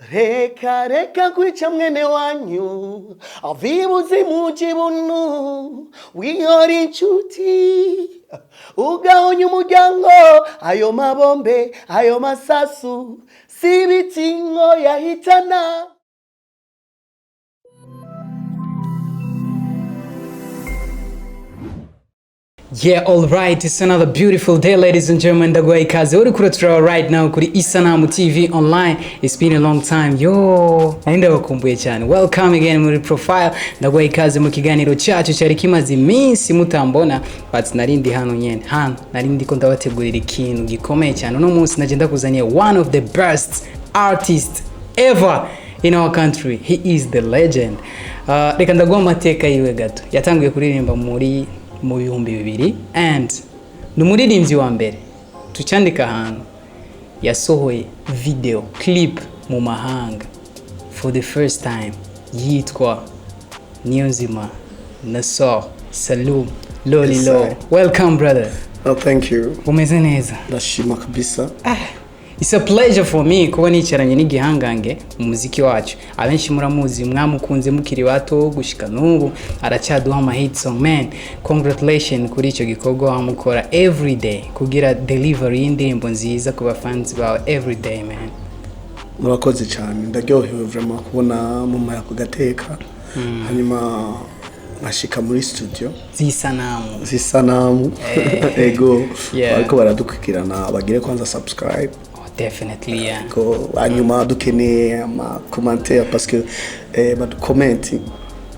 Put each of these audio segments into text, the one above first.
Reka reka kwica mwene wanyu, avibuze mu kibuno, wihora inshuti ugahonya umuryango. Ayo mabombe, ayo masasu, si ibiti ngo yahitana. Yeah, all right. It's another beautiful day, ladies and gentlemen. Ndaguha ikaze uri kuraturaba right now kuri Isanamu TV Online. It's been a long time. Yo, nari ndabakumbuye cyane. Welcome again muri profile. Ndaguha ikaze mu kiganiro cyacu cyari kimaze iminsi mutambona, but nari ndi hano nyene. Hano nari ndiko ndabategurira ikintu gikomeye cyane. Uno munsi naje ndakuzaniye one of the best artists ever in our country. He is the legend. Reka ndaguha amateka yiwe gato. Yatanguye kuririmba mu 2000 and ni umuririmbyi wa mbere tucyandika ahantu yasohoye video clip mu mahanga for the first time, yitwa Niyonzima Nassor Salum Lolilo. Yes, sir. Welcome, brother. Oh, thank you. Umeze neza? Ndashima kabisa. Ah, it's a pleasure for me kuba nicaranye n'igihangange mu muziki wacu. Abenshi muramuzi, mwamukunze mukiri bato, gushika n'ubu aracyaduha ama hit song. Man, congratulations kuri icyo gikorwa wamukora every day kugira delivery y'indirimbo nziza ku bafans bawe every day, man. Murakoze cyane, ndaryohewe vraiment kubona muma ako gateka, hanyuma nkashika muri studio z'Isanamu. Z'Isanamu, ego. Bariko baradukurikirana bagire kwanza subscribe. Oh, definitely, yeah. Ko hanyuma dukeneye ama commentaire parce que baducomment,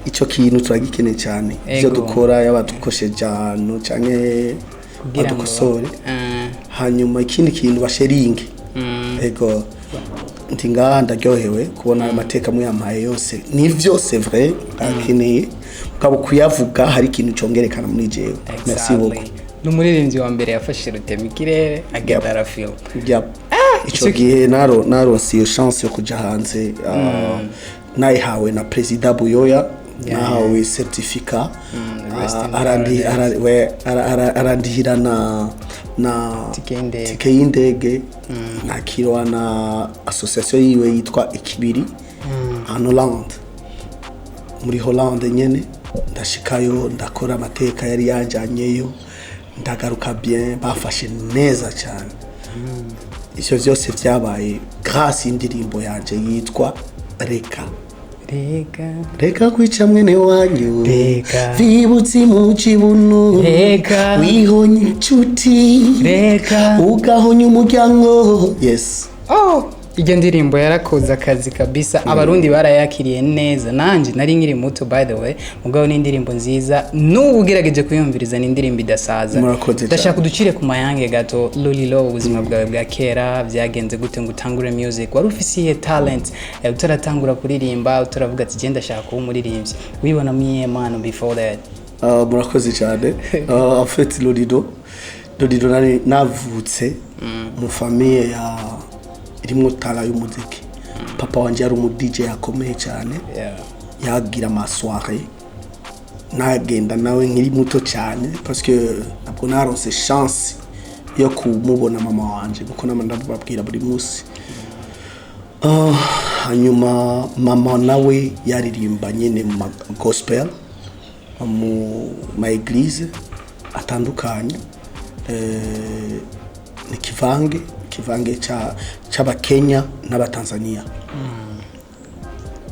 ico kintu turagikeneye cyane, ivyo dukora, yaba dukosheje ahantu canke Kugira ngo badukosore. Ah, Hanyuma ikindi kintu, basharinge. Ego, ndi ngaha, ndaryohewe kubona ayo mateka muyampaye yose. Ni vyose vrai akeneye, mugabo kuyavuga hari ikintu congerekana muri jewe. Merci beaucoup. Ni umuririmbyi wa mbere yafashe rutema ikirere agenda arafilm. Yep. Ico gihe naronse iyo chance yo kuja hanze, nayihawe na Perezida Buyoya, nahawe certificat. Rest in Arandihira na tike y'indege. Tike y'indege, nakirwa na association yiwe yitwa Ikibiri en Hollande, muri Hollande nyene. Ndashikayo, ndakora amateka yari yanjyanyeyo, ndagaruka bien, bafashe neza cyane. Ivyo vyose vyabaye grâce y'indirimbo yanje yitwa Reka. Reka. Reka kwica mwene wanyu. Reka. Vibutse mu kibuno. Reka. Wihonya inshuti. Reka. Ugahonya umuryango, yes. Oh, iryo ndirimbo yarakoze akazi kabisa. Abarundi barayakiriye neza. Nanjye nari nkiri muto, by the way, mugabo ni indirimbo nziza, n'ubu ugerageje kuyumviriza ni indirimbo idasaza. Murakoze. Ndashaka uducire ku mayange gato, Lolilo. Ubuzima bwawe bwa kera byagenze gute ngo utangure music? Wari ufise iyihe talent utaratangura kuririmba, utaravuga ati genda ndashaka kuba umuririmbyi? Wibonamo iyihe mpano before that? Murakoze cyane. En fait, Lolilo nari navutse mu famille ya irimwo talent y'umuziki. Papa wanje yari umu DJ akomeye cyane. Yagira ama soirée, nagenda nawe nkiri muto cyane parce que ntabwo naronse chance yo kumubona mama wanje, kuko nama ndababwira buri munsi. Hanyuma mama nawe yaririmba nyine mu ma gospel, mu ma église atandukanye. Ni kivange c'abakenya n'abatanzania.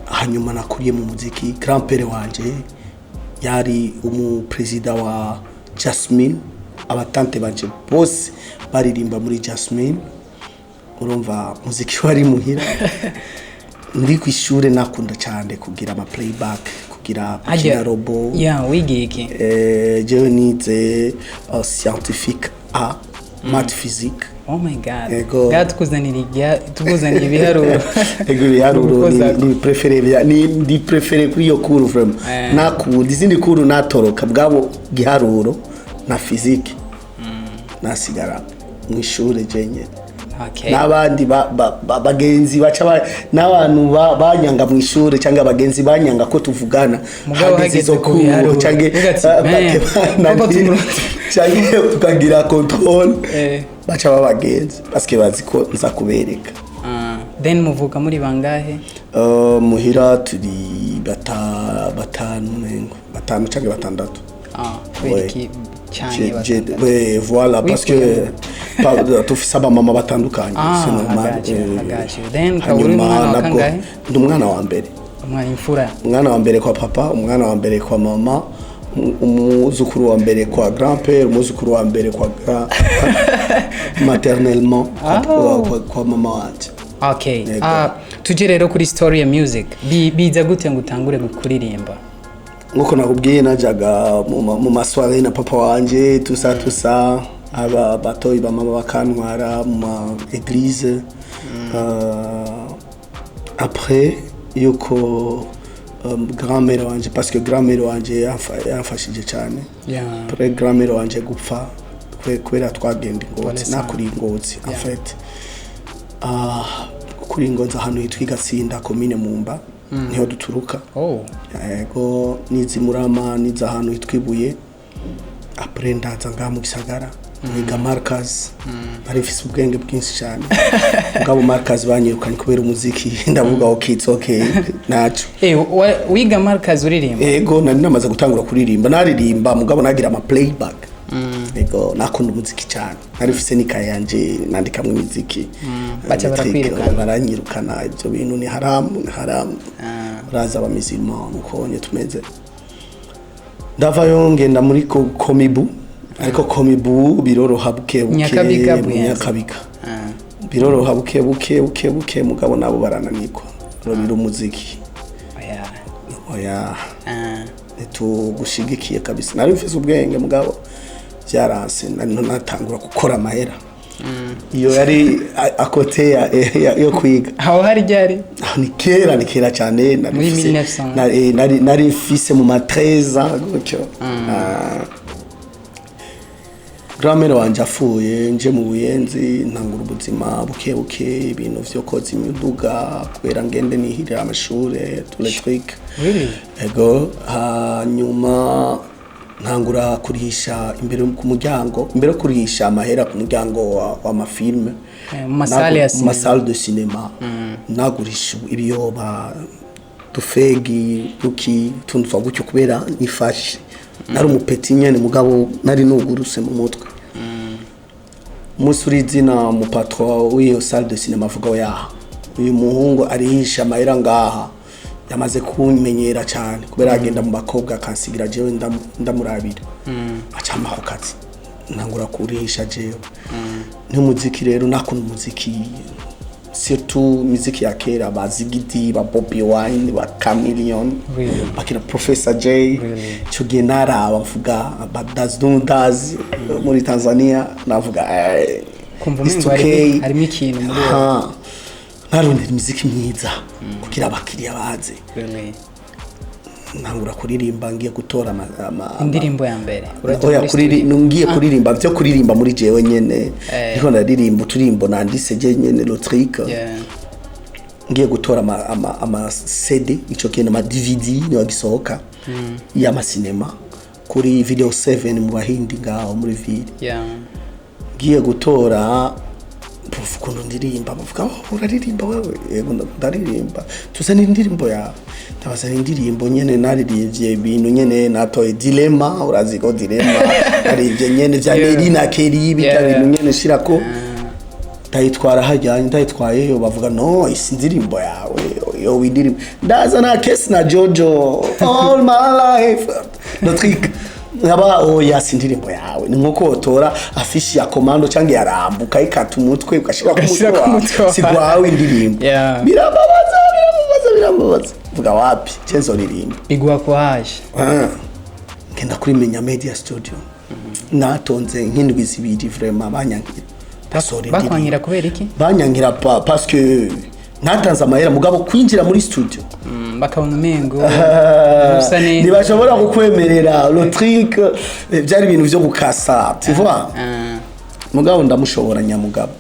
Hanyuma nakuriye mu muziki. Grand père wanje yari umuperezida wa Jasmine, abatante banje bose baririmba muri Jasmine. Urumva muziki wari muhira. Ndi ku ishure nakunda cyane kugira ama playback, kugira gukina robot. Yeah, wigiye iki? Jewe nize scientifique A, math physique. Oh my God. Ego. Bwatukuzanira tukuzanira ibiharuro. Ego, ibiharuro. Ugukozako. Ni préféré ni ndi préféré kuri iyo cours vraiment. Nakunda izindi cours, natoroka bwabo giharuro na physique, nasigara mu ishure jenyine. N'abandi bagenzi baca n'abantu banyanga mu ishure cyangwa abagenzi banyanga ko tuvugana. Mugabo hageze hageze izo ku cours biharuro, canke uvuga ati, "Man, papa tumurota." Canke tukagira contrôle, baca babagenzi parce que bazi ko nza kubereka. Ah, Then muvuka muri bangahe? Muhira turi batanu mengo, batanu canke batandatu. Ah, kubera Ouais. iki canke batandatu? Ouais, voilà, parce que tufise abamama batandukanye. Ah, c'est normal. I got you, I got you. Then ukaba uri Hanyuma umwana wa nabwo kangahe? Ndi umwana wa mbere. Umwana imfura. Umwana wa mbere kwa papa, umwana wa mbere kwa mama, umuzukuru wa mbere kwa grand père, umuzukuru wa mbere kwa grand maternellement kwa mama wanje. Okay. Yego. Ah, tuje rero kuri story ya music. Biza gute ngo utangure kuririmba? Nkuko nakubwiye, najaga mu ma soirées na papa wanje, tusa tusa aba batoyi ba mama bakantwara mu ma église. Après yuko grand-mère wanje, parce que grand-mère wanje yamfashije cyane. Après grand-mère wanje gupfa, kubera twagenda Pole i Ngozi, sana. nakuriye i Ngozi en fait. Ah, kuri Ngozi ahantu hitwa Igatsinda, komine Mumba, niho duturuka. Oh. Yego, nizi Murama, nize ahantu hitwa Ibuye. Après ndaza ngaha mu gisagara, niga Markaz. Nari mfise ubwenge bwinshi cyane, mugabo Markaz banyirukanye kubera umuziki. Ndavuga: "Okay, it's okay, naco." Eh, wiga Markaz uririmba? Ego, nari namaze gutangura kuririmba. Naririmba, mugabo nagira ama playback. Ego, nakunda umuziki cyane, nari mfise n'ikaye yanje nandikamwo imiziki. Baca barakwirukana. Baranyirukana, ibyo bintu ni haramu, ni haramu. Uraza abamizirima nuko nye tumeze. Ndavayo ngenda muri Komibu, ariko Komibu biroroha buke buke. Nyakabiga, Mu Buyenzi. Nyakabiga biroroha buke buke buke buke, mugabo nabo barananirwa rorira umuziki. Oya. Oya. Ah. Ntitugushigikiye kabisa. Nari mfise ubwenge, mugabo byaranse. Nari natangura gukora amahera, iyo yari à côté yo kwiga. Aho hari ryari? Ah, ni kera, ni kera cyane. Nari Muri mfise 1900. nari mfise mu ma 13 ans gutyo. Ah, grand-mère wanje apfuye, nje mu Buyenzi, ntangura ubuzima buke buke, ibintu vyo koza imiduga kubera ngende nihirira amashure, tous les trucs. Really? Ego, hanyuma ntangura kurihisha imbere ku muryango, imbere yo kurihisha amahera ku muryango wa ma films. Eh, mu ma salles ya mu cinéma. ma salles de cinéma, nagurisha ibiyoba, dufegi duki, utuntu twa gutyo, kubera nifashe nari umu petit nyene, mugabo nari nuguruse mu mutwe. Umunsi uri izina mu patron w'iyo salle de cinéma avuga: "Oya, uyu muhungu arihisha amahera ngaha, yamaze kumenyera cyane, kubera agenda mu bakobwa akansigira jewe ndamurabira." Aca ampa ako kazi, ntangura kurihisha jewe n'umuziki. Rero nakunda umuziki, surtout muziki ya kera, ba Zigidi, ba Bobby Wine, ba Chameleone, Really? bakina Professor J. Really? Icyo gihe naraba mvuga ba Daz Daz muri Tanzania, navuga Kumva it's umengo okay. harimo ikintu muri wowe. Ha. Narondera imiziki myiza kugira abakiriya baze. Really? Ntangura kuririmba, ngiye gutora Indirimbo ya mbere urajya oya muri ngiye kuririmba byo kuririmba muri jewe nyene. Eh. Ndiko ndaririmba uturimbo nanditse je nyene, le truc. Ngiye gutora ama CD ico kintu, ama DVD niyo agisohoka y'ama cinéma kuri Video 7 mu Bahindi ngaho muri ville. Ngiye gutora, pufu, ukuntu ndirimba, bavuga: "Oh, uraririmba wewe?" "Yego, ndaririmba." "Tuzanira indirimbo yawe." Ndabazana indirimbo nyene, naririmbye ibintu nyene, natoye Dilema, urazi ko Dilema naririmbye nyene vya Neri na Keri, bijya bintu nyene shirako, ndayitwara hajyanye, ndayitwayeyo, bavuga: "No, isi indirimbo yawe yo indirimbo." Ndaza na kesi na Jojo, "All my life", no truc nkaba: "Oya, si indirimbo yawe." Ni nkuko wotora afishi ya Komando cyangwa ya Rambo, ukayikata umutwe, ugashira ku Ugashyira mutwe ku mutwe wawe, si wawe. gwawe indirimbo. Birababaza, birababaza, birababaza. Vuga wapi, cyenzo ririmba. Biguha courage. Ah, ngenda kuri Menya Media Studio, natonze nk'indwi 2, vraiment banyangira, ndasohora indirimbo. Bakwangira kubera iki? Banyangira parce que natanze amahera, mugabo kwinjira muri studio Bakabona umengo usa neza. Ntibashobora kukwemerera le truc. Byari ibintu vyo gukasa, tu vois. Ah, Mugabo ndamushobora nyamugabo,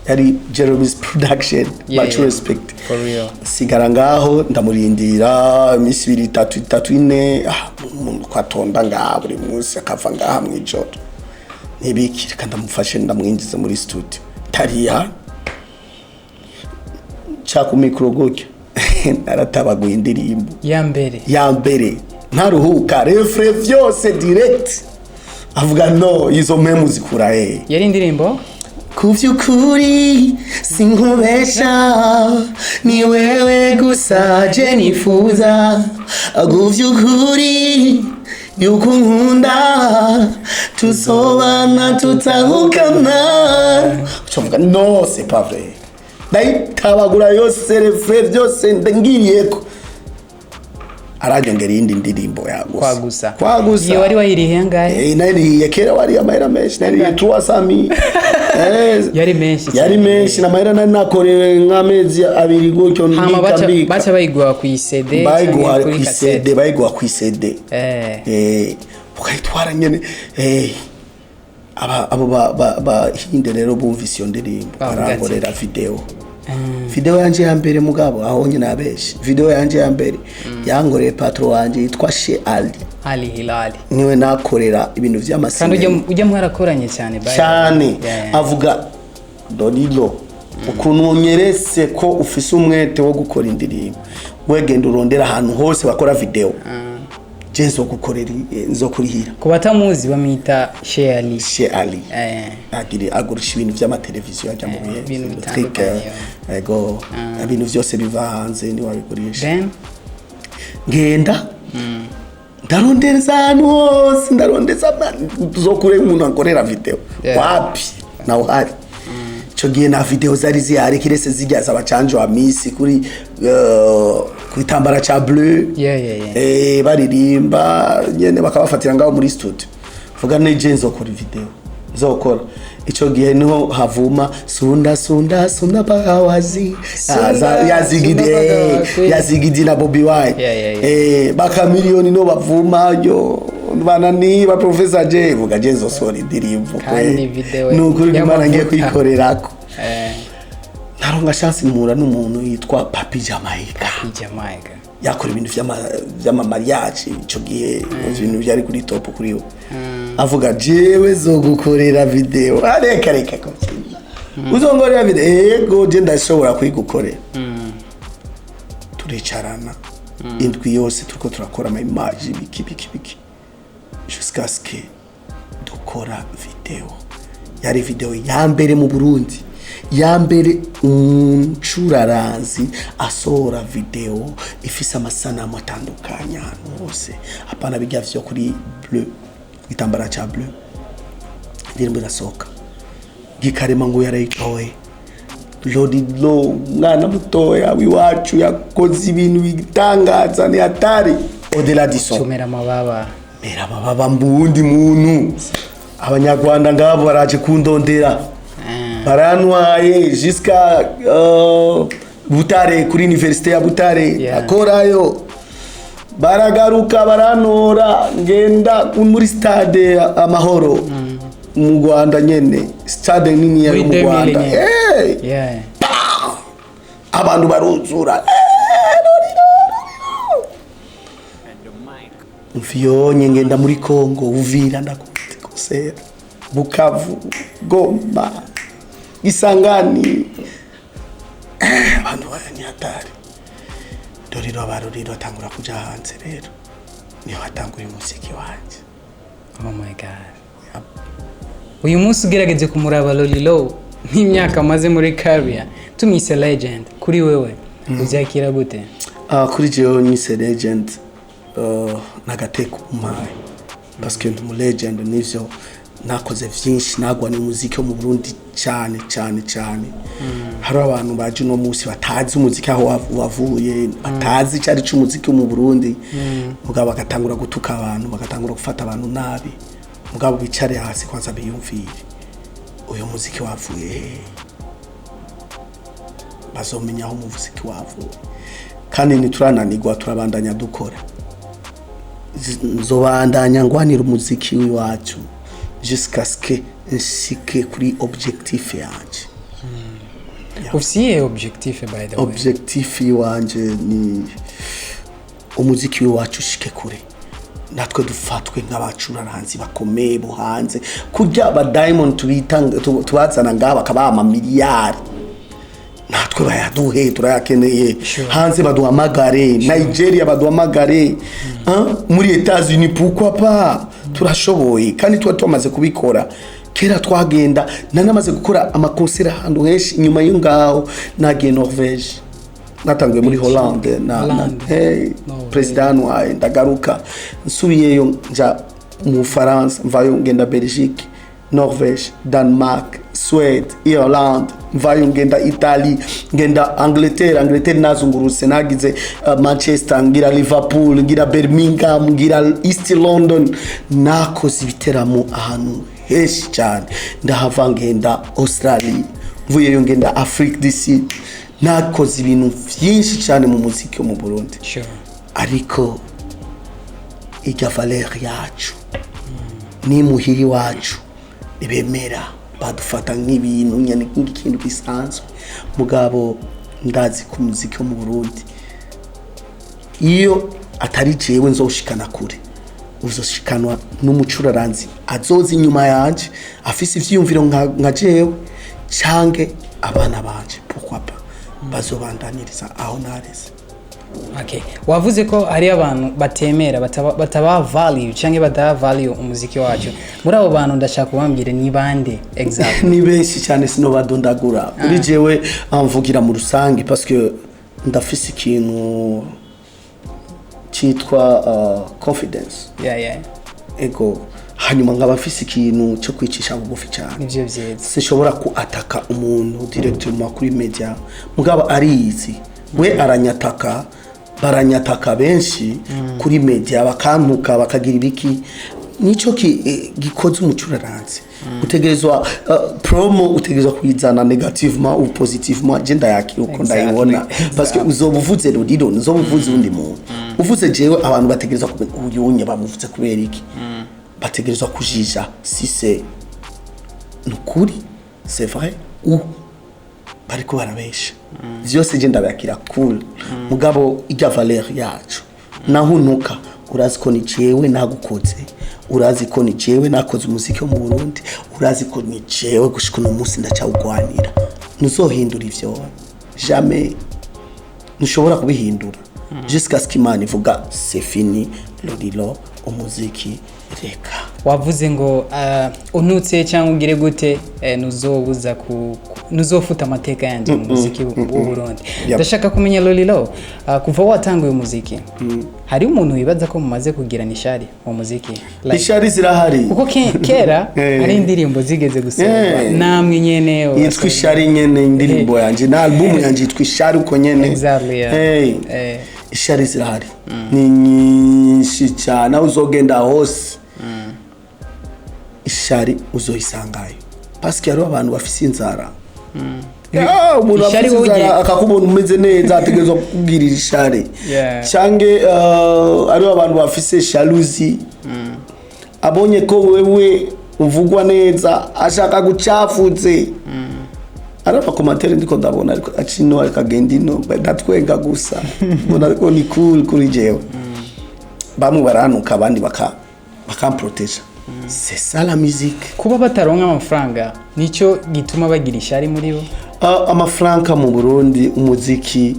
yari Jeremy's Production. Much respect. For real. Sigara ngaho, ndamurindira iminsi 2, 3, 3, 4. Ah, umuntu kwatonda ngaha buri munsi, akava ngaha mw'ijoro, ntibiki? Reka ndamufashe, ndamwinjiza muri studio, tariha. Nca ku micro gutya, naratabaguye indirimbo. Ya mbere? Ya mbere, ntaruhuka, refrain vyose direct. Avuga: "No, izo mpemu zikura he?" Yari indirimbo? Ku by'ukuri sinkubesha, ni wewe gusa je nifuza. Ku by'ukuri yuko nkunda, tusobana tutahukana. Ucavuga: "No, c'est pas vrai." Ndayitabagura yose, refrain byose, ngiriyeko aranyongera iyindi ndirimbo yagusa. Kwagusa. Kwagusa. Iyo wari wayirihe angahe? Nayirihiye kera, wari amahera menshi, nayirihiye 300. Yari menshi Yari cyane. menshi, n'amahera nari nakorewe nk'amezi 2 gutyo. Hama mbika baca mbika. Baca bayiguha ku CD? Bayiguha canke kuri ku cassette? CD, bayiguha ku CD. Ukayitwara nyene. Aba abo bahinde rero bumvise iyo ndirimbo, Bavuga ati, barankorera video, video yanje ya mbere. Mugabo aho nyine abeshi, video yanje ya mbere yankoreye patron wanje yitwa She Ali. Ali Hilali. Niwe nakorera ibintu Kandi vy'amasinema. ujya mwarakoranye cyane by the way. Cyane. Avuga: "Lolilo, ukuntu unyeretse ko ufise umwete wo gukora indirimbo, wegenda urondera ahantu hose bakora video, je nzogukorera, nzokurihira." Ku batamuzi bamwita She Ali. She Ali. Agiri agurisha ibintu vy'amateleviziyo ajya mu bihe Ibintu truc, bitandukanye. ego, ibintu vyose biva hanze ni wabigurisha. Then? Ngenda ndarondeza ahantu hose, ndarondeza zokure umuntu akorera video. Wapi, nawe uhari ico gihe na video zari zihari kirese zirya z'abacanje wa misi kuri ku gitambara ca bleu. Baririmba nyene bakabafatira ngaho muri studio. Vuga neje nzokora video, nzokora. Ico gihe niho havuma "Sunda sunda sunda pakawazi". Sunda, Yazigidi. sunda pakawazi. Yazigidi na Bobby Wine. Bakamiliyoni no bavuma yo banani ba Professor J. Vuga je nzosora indirimbo. Kandi video Nukuri Imana ngiye y'amavuta. kuyikorerako. Naronga chance mpura n'umuntu yitwa Papi Jamaica. Jamaica. Yakora ibintu vy'ama mariage ico gihe, ibintu byari kuri top kuri we. Avuga: "Jewe zogukorera video." Ah, reka reka ko uzongorera video? Ego, je ndashobora kuyigukorera. Turicarana indwi yose turiko turakora ama image, biki biki biki, jusqu'à ce que dukora video. Yari video ya mbere mu Burundi, ya mbere umucuraranzi asohora video ifise amasanamu atandukanye ahantu hose, apana bijya vyo kuri bleu, igitambara ca bleu. Indirimbo irasohoka, Gikarema ngo yarayitoye. Lolilo, umwana mutoya w'iwacu, yakoze ibintu bitangaza, ni hatari au-delà du son. Tumera amababa. Mera amababa mbundi muntu. Abanyarwanda ngabo baraje kundondera, barantwaye jusqu'à Butare, kuri université ya Butare. Akorayo baragaruka barantora, ngenda muri stade Amahoro mu Rwanda nyene, stade nini yo Muri mu 2000 Rwanda. nyene. Hey! Abantu baruzura. Lolilo, Lolilo. Mfiyonye ngenda muri Congo, Uvira, ndakubita concert, Bukavu, Goma, Isangani. Abantu ni hatari. Lolilo abaroriro atangura kuja hanze rero, niho hatangura umuziki wanje. Oh my God. Uyu munsi ugerageje kumuraba Lolilo nk'imyaka amaze muri career, tumwise legend, kuri wewe ubyakira gute? Kuri jewe nyise legend, nagateka umpaye, parce que ndi umu legend nivyo, nakoze vyinshi, nagwaniye umuziki wo mu Burundi cyane cyane cyane. Hari abantu baje uno munsi batazi umuziki aho wavuye, batazi icari c'umuziki wo mu Burundi, mugabo bagatangura gutuka abantu, bagatangura gufata abantu nabi. Mugabo bicare hasi kwanza biyumvire uyu muziki wavuye hehe, bazomenya aho umuziki wavuye. Kandi ntiturananirwa, turabandanya dukora. Nzobandanya ngwanira umuziki w'iwacu jusqu'à ce que nshike kuri objectif yanje. Ufise iyihe objectif, by the way? Objectif iwanje ni umuziki w'iwacu ushike kure, natwe dufatwe nk'abacuraranzi bakomeye bo hanze, kurya aba Diamond tubita tubazana ngaha bakabaha amamiliyari. Natwe bayaduhe, turayakeneye. Hanze baduhamagare, Nigeria baduhamagare, hein? Muri Etats-Unis, pourquoi pas? Turashoboye kandi tuba tumaze kubikora kera. Twagenda, nanamaze gukora amakonseri ahantu henshi. Inyuma yo ngaho nagiye Norvege, natanguye muri Hollande na Hollande. Hey, Norvege. Perezida yantwaye, ndagaruka, nsubiyeyo nja mu Bufaransa, mvayo ngenda Belgique, Norvege, Denmark, Suède, Irlande, mvayo ngenda Italie, ngenda Angleterre. Angleterre nazungurutse, nagize Manchester, ngira Liverpool, ngira Birmingham, ngira East London. Nakoze ibiteramo ahantu henshi cyane. Ndahava ngenda Australie, mvuyeyo ngenda Afrique du Sud. Nakoze ibintu byinshi cyane mu muziki wo mu Burundi. Ariko irya valeur yacu ni muhiri wacu ntibemera, badufata nk'ibintu nyene, nk'ikintu gisanzwe. Mugabo ndazi ko umuziki wo mu Burundi, iyo atari jewe nzoshikana kure, uzoshikanwa n'umucuraranzi azoza inyuma yanje afise ivyiyumviro nka jewe, canke abana banje, pourquoi pas, bazobandaniriza aho nareze. Okay. Wavuze ko hari abantu batemera, bataba value cyangwa badaha value umuziki wacu. Muri abo bantu ndashaka kubambwira ni bande exactly? Ni benshi cyane, sinobadondagura. Kuri jewe mvugira mu rusange parce que ndafise ikintu cyitwa confidence. Ego, hanyuma nkaba mfise ikintu cyo kwicisha bugufi cyane. Nivyo vyiza. Sinshobora ku ataka umuntu directement kuri media, mugabo arizi we aranyataka. Baranyataka benshi kuri media, bakantuka, bakagira ibiki. Nico gikoze umucuraranzi. Utegerezwa promo, utegerezwa kuyizana négativement ou positivement. Je ndayakira uko ndayibona, parce que uzoba uvuze Ruriro, uzoba uvuze undi muntu, uvuze jewe, abantu bategerezwa kumenya uyunye bamuvuze kubera iki. Bategerezwa kujija si c'est nukuri, c'est vrai ou bariko barabesha. Vyose je ndabakira cool. Mugabo irya valeur yacu, naho untuka, urazi ko ni jewe nagukoze, urazi ko ni jewe nakoze umuziki wo mu Burundi, urazi ko ni jewe gushika uno munsi ndacawugwanira. Ntuzohindura ivyo, jamais ntushobora kubihindura jusqu'à ce qu'Imana ivuga: "C'est fini, Lolilo, umuziki reka." Wavuze ngo unutse cyangwa ugire gute, nuzobuza nuzofuta amateka yanjye mu muziki w'u Burundi. Ndashaka kumenya, Lolilo, kuva watanguye umuziki, hari umuntu wibaza ko mumaze kugirana ishari mu muziki? Like, Ishari zirahari. Kuko kera hari indirimbo zigeze gusohorwa namwe nyene. Yitwa Ishari nyene, indirimbo yanje na album yanje yitwa Ishari uko nyene. Exactly, yeah. Hey. Ishari zirahari, ni nyinshi cyane. Aho uzogenda hose ishari uzoyisangayo, parce que hariho abantu bafise inzara. Ah, umuntu Ishari afise wowe inzara akakubona umeze neza, ategerezwa kukubwirira ishari. Canke hariho abantu bafise jalousie, abonye ko wewe uvugwa neza ashaka gucafuze. Araba commentaire ndiko ndabona, ariko acino, ariko agenda ino, ndatwenga gusa, mbona ko ni cool kuri jewe. Bamwe baranuka, abandi bakamproteja. C'est ça la musique. Kuba bataronka amafaranga nicyo gituma bagira ishari muri bo? Ah, amafaranga mu Burundi, umuziki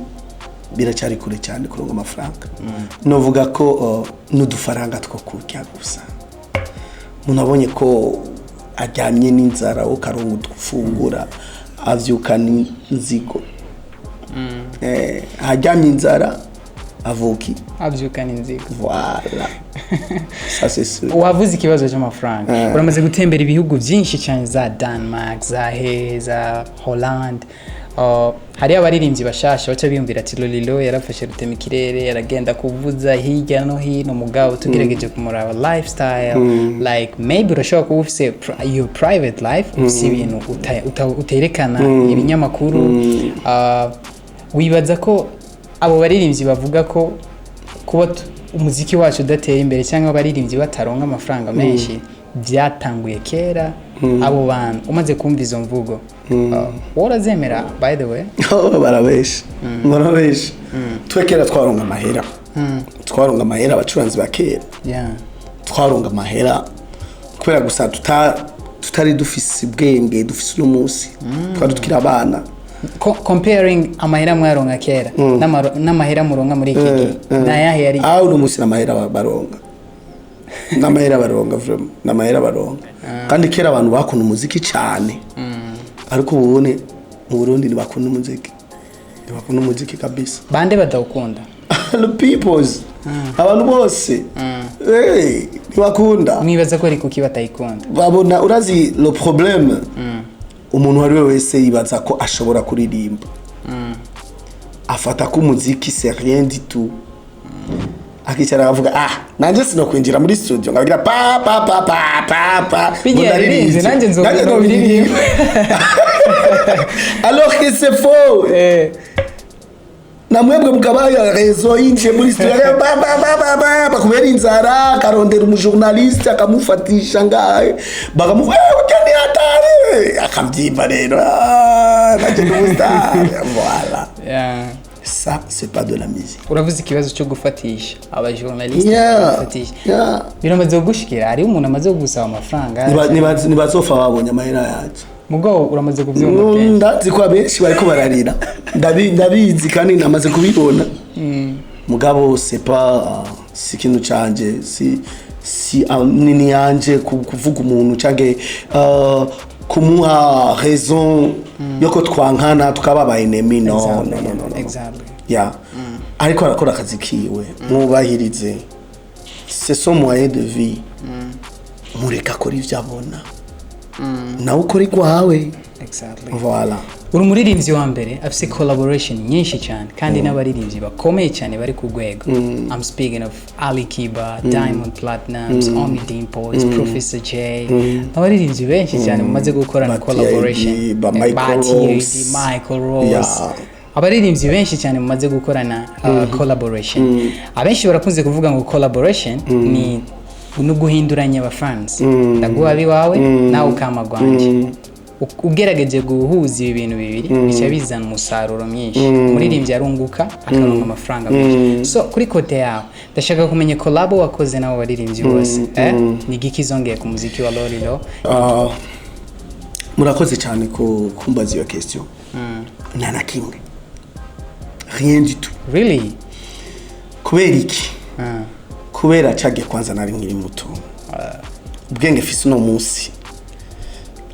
biracyari kure cyane kuronka amafaranga. Novuga ko n'udufaranga two kurya gusa, umuntu abonye ko aryamye n'inzara, wo karonka utufungura, avyuka n'inzigo. Aryamye inzara avuki Abyukana inzigo. Voilà, ça c'est sûr. Wavuze ikibazo cy'amafaranga. Uramaze gutembera ibihugu byinshi cyane, za Denmark, za he, za Holland. Hariyo abaririmbyi bashasha baca biyumvira ati Lolilo yarafashe rutema ikirere, yaragenda kuvuza hirya no hino. Mugabo tugerageje kumuraba lifestyle, like maybe urashobora kuba ufise your private life, ufise ibintu uterekana ibinyamakuru. Wibaza ko abo baririmbyi bavuga ko kuba umuziki wacu udatera imbere cyangwa abaririmbyi bataronka amafaranga menshi byatanguye kera, abo bantu umaze kumva izo mvugo, wowe urazemera by the way? Oh, barabesha, barabesha. Twe kera twaronka amahera, twaronka amahera, abacuranzi ba kera. Twaronka amahera kubera gusa tutari dufise ubwenge dufise uno munsi, twari tukiri abana. Comparing amahera mwaronka kera n'amahera muronka muri iki gihe, nayahe yari? Aho uno munsi n'amahera baronka, n'amahera baronka, vraiment n'amahera baronka. Kandi kera abantu bakunda umuziki cyane, ariko ubune mu Burundi ntibakunda umuziki, ntibakunda umuziki kabisa. Bande badawukunda? The peoples, abantu bose. Hey, ntibakunda. Mwibaza ko ari kuki batayikunda? Babona, urazi, le problème, umuntu uwo ari we wese yibaza ko ashobora kuririmba, afata ko umuziki c'est rien du tout, akicara akavuga: "Ah, nanjye sinokwinjira muri studio nkagira pa pa pa pa pa pa." Bijya ngo yaririmbye, ndaririmbye. Nanjye nzobwira Nanjye nzobiririmba, alors que c'est faux. Namwebwe mukabaya rezo, yinjiye muri studio ba ba ba ba ba ba, kubera inzara akarondera umujournaliste akamufatisha ngahe, bakamuvuga: "Eh, urya ni hatari!" Akabyimba rero: "Ah, nanjye ndi umustar." Voilà. Ça, c'est pas de la musique. Uravuze ikibazo cyo gufatisha abajournaliste, gufatisha. Biramaze kugushikira? Hariho umuntu amaze kugusaba amafaranga? Nibazofa babonye amahera yacu. Mugabo uramaze kubyumva kenshi? Ndazi ko abenshi bariko bararira. Ndabizi kandi namaze kubibona. Mugabo c'est pas, si ikintu canje, si nini yanje kuvuga umuntu canke kumuha raison yoko twankana tukaba ba ennemi. No, no, no, no, no. Yeah, ariko arakora akazi kiwe, mwubahirize, c'est son moyen de vie. Mureka akora ivyo abona, nawe ukora igwawe. Voilà. Uri umuririmbyi wa mbere afise collaboration nyinshi cyane kandi n'abaririmbyi bakomeye cyane bari ku rwego. I'm speaking of Ali Kiba, Diamond Platnumz, Ommy Dimpoz, Professor J, abaririmbyi benshi cyane mumaze gukorana Ba collaboration. TID, ba Eh, Michael ba TID, Ross. Michael Ross. Abaririmbyi benshi cyane mumaze gukorana collaboration. Abenshi barakunze kuvuga ngo collaboration ni no guhinduranya abafans, ndaguha abiwawe nawe ukama gwanjye. Ugerageje guhuza ibi bintu bibiri, bica bizana umusaruro mwinshi, umuririmbyi arunguka, akaronka amafaranga menshi. So kuri côté yawe, ndashaka kumenya collabo wakoze n'abo baririmbyi bose, ni igiki izongeye ku muziki wa Lolilo? Ah, murakoze cyane ku kumbaza iyo question. Nta na kimwe, rien du tout. Really? Kubera iki? Ah. Kubera cagiye kwanza nari nkiri muto. Ubwenge mfise uno munsi,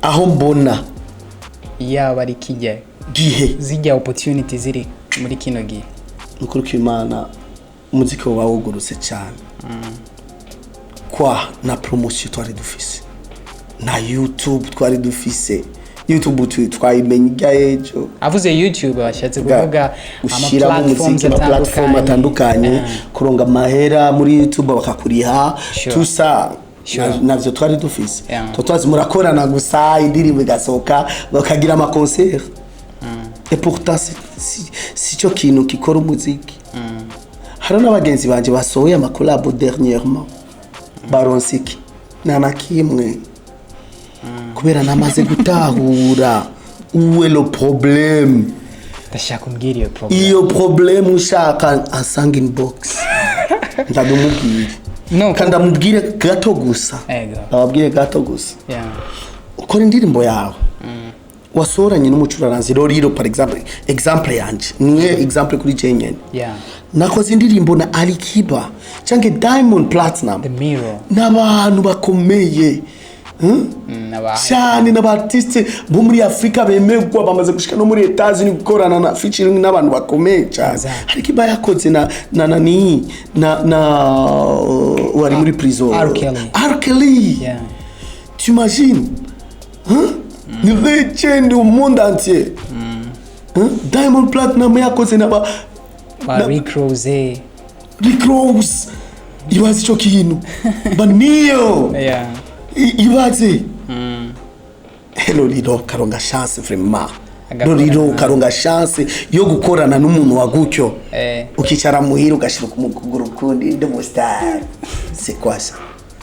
aho mbona yaba ari kijya gihe zijya opportunity ziri muri kino gihe, nukuri ko Imana, umuziki woba wugurutse cyane kwa na promotion twari dufise, na YouTube twari dufise. YouTube twayimenye ijya ejo. Avuze YouTube ashatse kuvuga Ushyiramo ama umuziki, ama platform atandukanye, kuronga amahera muri YouTube bakakuriha. Tusa navyo twari dufise. Tuba twazi murakorana gusa, indirimbo igasohoka, bakagira ama concert, et pourtant si cyo kintu gikora umuziki. Hari n'abagenzi banje basohoye ama collabo dernièrement, baronse iki? Nta na kimwe, kubera namaze gutahura où est le problème. Ndashaka umbwira iyo problem. Iyo problème ushaka asanga inbox, ndabimubwire. No, kandi amubwire gato gusa. Ego. Ababwire gato gusa. Ukora indirimbo yawe wasoranye n'umucuraranzi Lolilo, par exemple, exemple yanje niye, exemple kuri je nyene. Nakoze indirimbo na Ali Kiba canke Diamond Platinum, The Mirror. N'abantu bakomeye. Cyane, n'aba artiste bo muri Afurika bemerwa, bamaze gushika no muri Etats-Unis gukorana na featuring n'abantu bakomeye cyane. Ali Kiba yakoze na nani na wari muri prison. R. Kelly. R. Kelly. T'imagines, hein? Ni legend au monde entier. Hein? Diamond Platinum yakoze na ba Ba Rick Ross. Rick Ross, ibaze ico kintu, ba Neo. Ibaze Lolilo karonga chance vraiment. Agakorana. Lolilo karonga chance yo gukorana n'umuntu wa gutyo, ukicara muhira ugashira ukuguru kundi, ndi mu star. C'est quoi ça?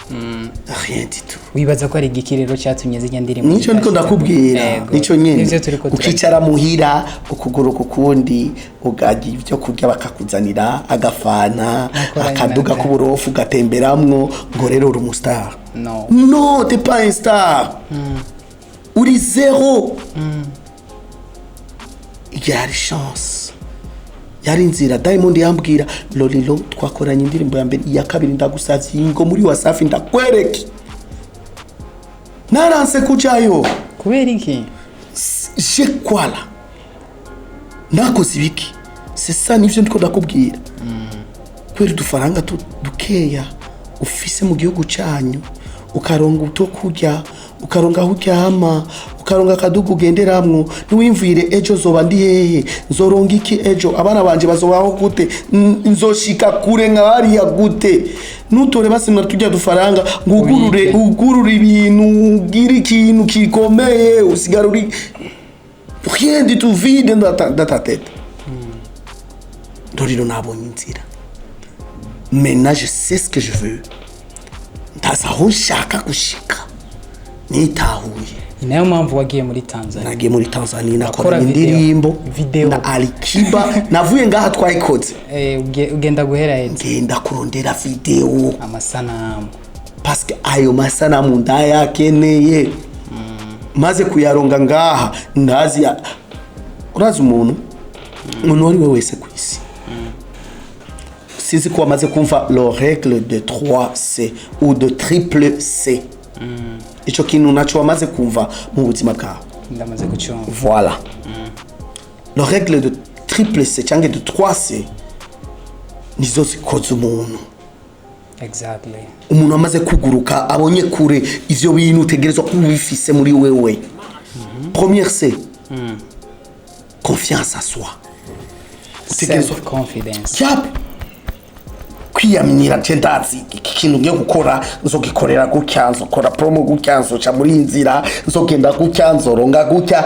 Rien du tout. Wibaza ko ari igiki rero cyatumye zijya ndirimbo Nico ndiko zidashika? ndakubwira. Yego. Nico nyene. Nivyo turiko Ukicara muhira, ukuguru kukundi, ugarya ibyo kurya bakakuzanira agafana, Nakoranye akaduga na- k'uburofu, ugatemberamwo, ngo rero uri umustar. No. No, t'es pas un star, uri zéro. Irya yari chance, yari inzira. Diamond yambwira: "Lolilo, twakoranye indirimbo ya mbere, iya kabiri, ndagusavye ingo muri Wasafi ndakwereke." Naranse kujayo. Kubera iki? Je kwala nakoze ibiki? C'est ça, nivyo ndiko ndakubwira. Kubera udufaranga dukeya ufise mu gihugu canyu, ukaronga utwo kurya, ukaronga aho uryama, ukaronga akaduga ugenderamwo, ntiwimvire: "Ejo zoba ndi hehe? Nzoronga iki ejo? Abana banje bazobaho gute? Nzoshika kure nka hariya gute?" Nutore basi na turya dufaranga ngo ugurure, Ubike. ugurure ibintu, ugire ikintu gikomeye, usigara uri rien du tout, vide dans ta tête. Rero nabonye inzira. Maintenant je sais ce que je veux, ndazi aho nshaka gushika, nitahuye. Ni nayo mpamvu wagiye muri Tanzania. Nagiye muri Tanzania, Wakora nakoranye video. indirimbo Video. na Alikiba. Navuye ngaha twayikoze. Ugenda guhera heza. Ngenda kurondera video. Amasanamu. Parce que ayo masanamu ndayakeneye. Maze kuyaronga ngaha, ndazi urazi umuntu uwo ari we wese ku isi, sinzi ko wamaze kumva le règle de 3C ou de triple C. Ico kintu naco wamaze kumva mu buzima bwawe? Ndamaze gucunga. Voilà, le règle de triple C cyangwa de 3C nizo zikoze umuntu. Umuntu amaze kuguruka, abonye kure, ivyo bintu utegerezwa kuba ubifise muri wewe. Première C, confiance à soi. Utegerezwa Self confidence. Cyap kwiyamira: "Nce ndazi iki kintu ngiye gukora, nzogikorera gutya, nzokora promo gutya, nzoca muri iyi nzira, nzogenda gutya, nzoronga gutya.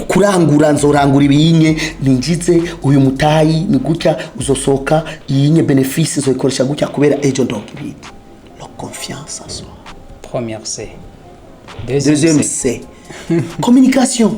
Kurangura nzorangura ibiyinye, ninjize uyu mutayi, ni gutya uzosohoka iyinye, bénéfice nzoyikoresha gutya kubera ejo ndonka ibindi." La confiance en soi. Première C. Deuxième, Deuxième C. C, communication.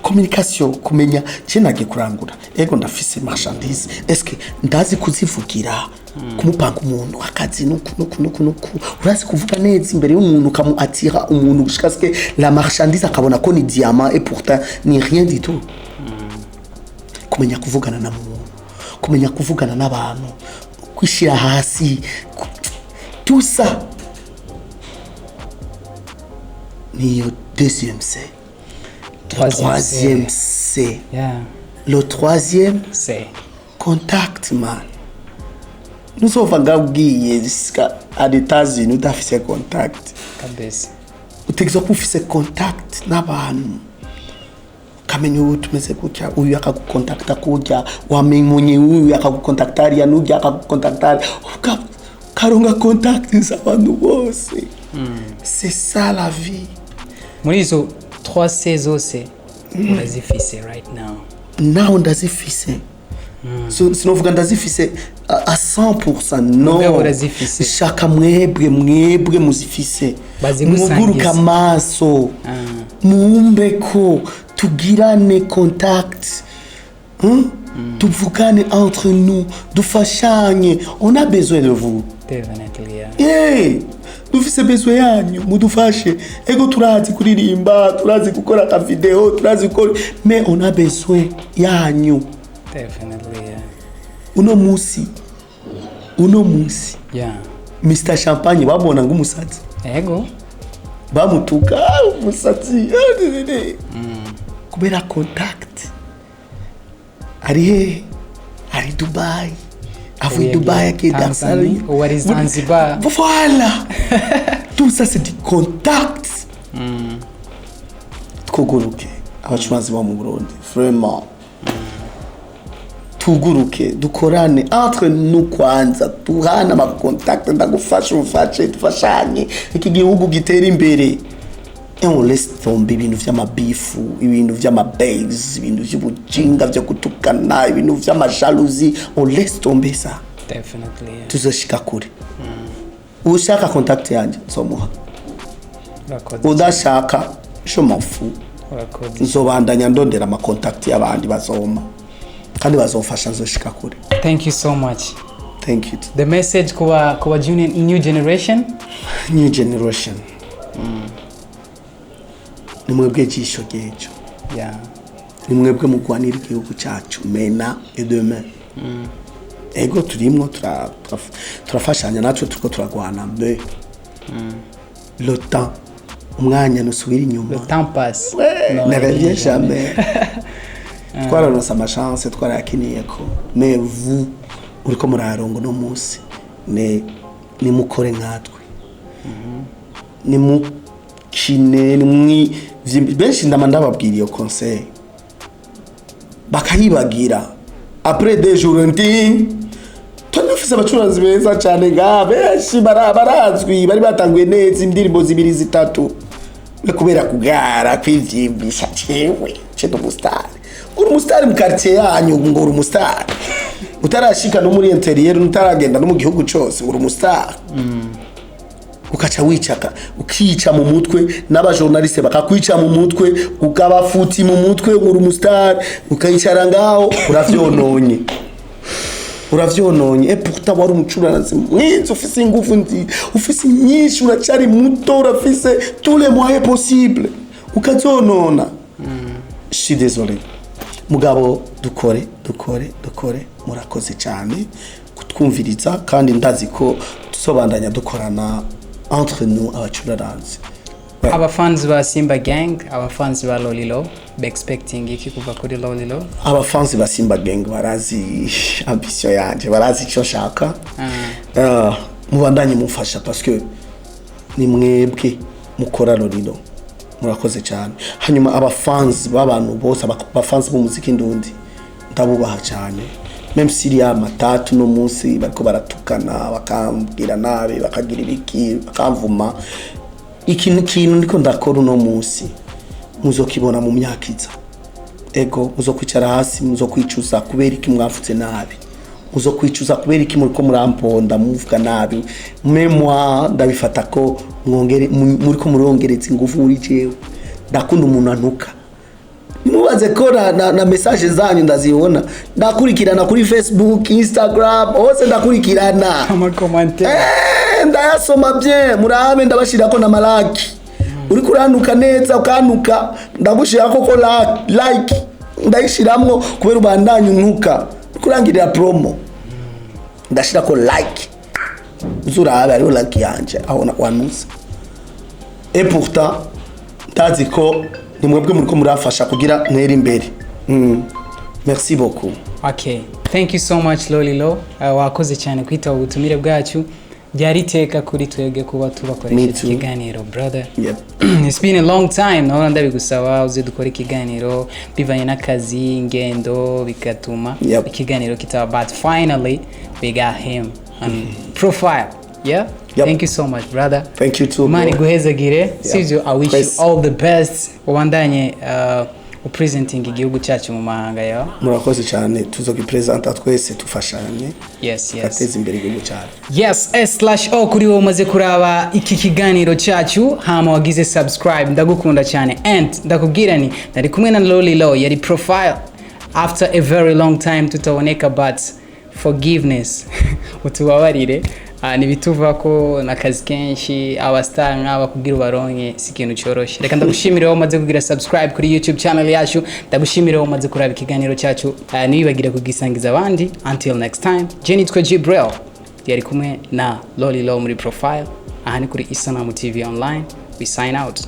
Communication, kumenya je nagiye kurangura, ego ndafise marchandise, est-ce que ndazi kuzivugira, kumupanga umuntu akazi nuku nuku nuku nuku? Urazi kuvuga neza imbere y'umuntu, ukamu attira umuntu jusqu'à ce que la marchandise akabona ko ni diamant et pourtant ni rien du tout. Kumenya kuvugana na muntu, kumenya kuvugana n'abantu, kwishyira hasi, tout ça niyo deuxième C. Le Troisième. troisième C. Le troisième, C. Contact, man. Nuzova ngabwiye jusqu'à à États-Unis udafise contact. Kabisa. Utegerezwa kuba ufise contact n'abantu, ukamenya uyu tumeze gutya, uyu akagukontakta kurya, wamenye uyu akagukontakta hariya, n'urya akagukontakta hariya, ukaronka contact z'abantu bose. C'est ça la vie. Muri izo 3 C zose urazifise right now? Naho ndazifise. So, sinovuga ndazifise à 100%, no. Mugabo urazifise. Shaka mwebwe muzifise. Bazigusangize. Muguruke amaso, mumbe ko tugirane contact, Tuvugane entre nous, dufashanye. On a besoin de vous. Definitely, yeah. Yeah, dufise besoin yanyu, mudufashe. Ego turazi kuririmba, turazi gukora aka video, turazi gukora, mais on a besoin yanyu. Definitely, yeah. Uno munsi Mr Champagne bamubona ng'umusatsi. Ego. Bamutuka: "Ah, umusatsi, ah, ne, ne, ne." Kubera contact. Ari hehe? Ari Dubai, avuye Ubu Dubai yagiye agiye Dar es Salaam. Tanzania, ubu ari Zanzibar. Voilà, tout ça c'est du contact. Twuguruke, abacuranzi bo mu Burundi, vraiment tuguruke, dukorane entre nous kwanza, tuhane ama contact, ndagufasha, umfashe, dufashanye, iki gihugu gitera imbere. Et on laisse tomber ibintu vy'amabifu, ibintu vy'amabase, ibintu vy'ubujinga vyo gutukana, ibintu vy'ama jalousie. On laisse tomber ça. Definitely, yeah. Tuzoshika kure. Ushaka contact yanje nzomuha. Urakoze. Udashaka, je m'en fous. Urakoze. Nzobandanya ndondera ama contact y'abandi bazoma kandi bazofasha, nzoshika kure. Thank you so much. Thank you. The message kuba junior, new generation. New generation, ni mwebwe jisho ry'ejo. Ni mwebwe mugwanira igihugu cyacu maintenant et demain. Ego, turimwo turafashanya, natwe turiko turagwana, mais le temps, umwanya nusubira inyuma. Le temps passe. Ouais, Non, ne revient jamais. Twararonse amachance, twarayakiniyeko, mais vous uriko murayarongo no munsi, ne nimukore nkatwe, nimukine, nimwi benshi ndama ndababwira iyo conseil bakayibagira après des jours. Nti tunafise abacuranzi beza cyane nga benshi barazwi, bari batanguye neza indirimbo zibiri zitatu, we kubera kugara kwivyimbisha, jewe ce ndi umusitari. Uri umusitari mu quartier yanyu, ngo uri umusitari utarashika no muri intérieur, utaragenda no mu gihugu cose, ngo uri umusitari, ukaca wicaka, ukica mu mutwe, n'abajournaliste bakakwica mu mutwe, ukabafuti mu mutwe ngo uri umusitari, ukayicara ngaho, uravyononye, uravyononye. Et pourtant wari umucuranzi mwiza, ufise ingufu nziza, ufise nyinshi, uracari muto, urafise tous les moyens possibles, ukazonona. Je suis désolé, mugabo dukore, dukore, dukore. Murakoze cyane kutwumviriza, kandi ndazi ko tuzobandanya dukorana entre nous abacuraranzi. Ouais. Abafanzi ba Simba Gang, abafanzi ba Lolilo, be expecting iki kuva kuri Lolilo? Abafansi ba Simba Gang barazi ambition yanje, barazi icyo nshaka. Mubandanye mumfasha parce que ni mwebwe mukora Lolilo. Murakoze cyane. Hanyuma abafansi b'abantu bose, abafansi b'umuziki ndundi, ndabubaha cyane, même s'il y a matatu no munsi bariko baratukana, bakambwira nabi, bakagira ibiki, bakamvuma. Ikintu kintu ndiko ndakora uno munsi muzokibona mu myaka iza. Ego, muzokwicara hasi, muzokwicuza kubera iki mwavutse nabi, muzokwicuza kubera iki muriko muramponda, muvuga nabi. Memwa ndabifata ko mwongere muriko murongereza ingufu muri jewe. Ndakunda umuntu antuka. Mubaze ko na message zanyu ndazibona, ndakurikirana kuri Facebook, Instagram, hose ndakurikirana. Amacommentaires. Ndayasoma bien. Murabe, ndabashirako na malike. Uriko urantuka neza, ukantuka, ndagushirako ko like ndayishiramwo kubera ubandanya untuka, uriko urangirira promo, ndashirako like. Uzurabe hariho like yanje aho wanuse. Et pourtant ndazi ko ni mwebwe muriko murafasha kugira ntere imbere. Merci beaucoup. Okay, thank you so much, Lolilo. Wakoze cyane kwitaba ubutumire bwacu. Byari iteka kuri twebwe kuba Me tubakoresha too. ikiganiro, brother. Yep. It's been a long time, nahora ndabigusaba uze dukore ikiganiro, bivanye n'akazi, ingendo, bigatuma ikiganiro kitaba, but finally we got him on Profile, yeah. Yep. Thank you so much, brother. Thank you too, Imana bro. iguhezagire, sivyo? I wish you Twese. all the best, ubandanye upresenting igihugu cyacu mu mahanga yawe. Murakoze cyane. Tuzogipresenta twese tufashanye, tugateza imbere igihugu cyacu. Yes, S/O kuri wowe umaze kuraba iki kiganiro cyacu hama wagize subscribe, ndagukunda cyane. And ndakubwira ni nari kumwe na Lolilo, yari Profile after a very long time tutaboneka, but forgiveness, utubabarire. Ntibituva ko n'akazi kenshi, abastar nk'aba kugira ubaronke si ikintu cyoroshye. Reka ndagushimire wowe umaze kugira subscribe kuri YouTube channel yacu, ndagushimire wowe umaze kuraba ikiganiro cyacu. Ntiwibagire kugisangiza abandi. Until next time, je nitwa Jibril, yari kumwe na Lolilo muri Profile. Aha ni kuri Isanamu TV Online. We sign out.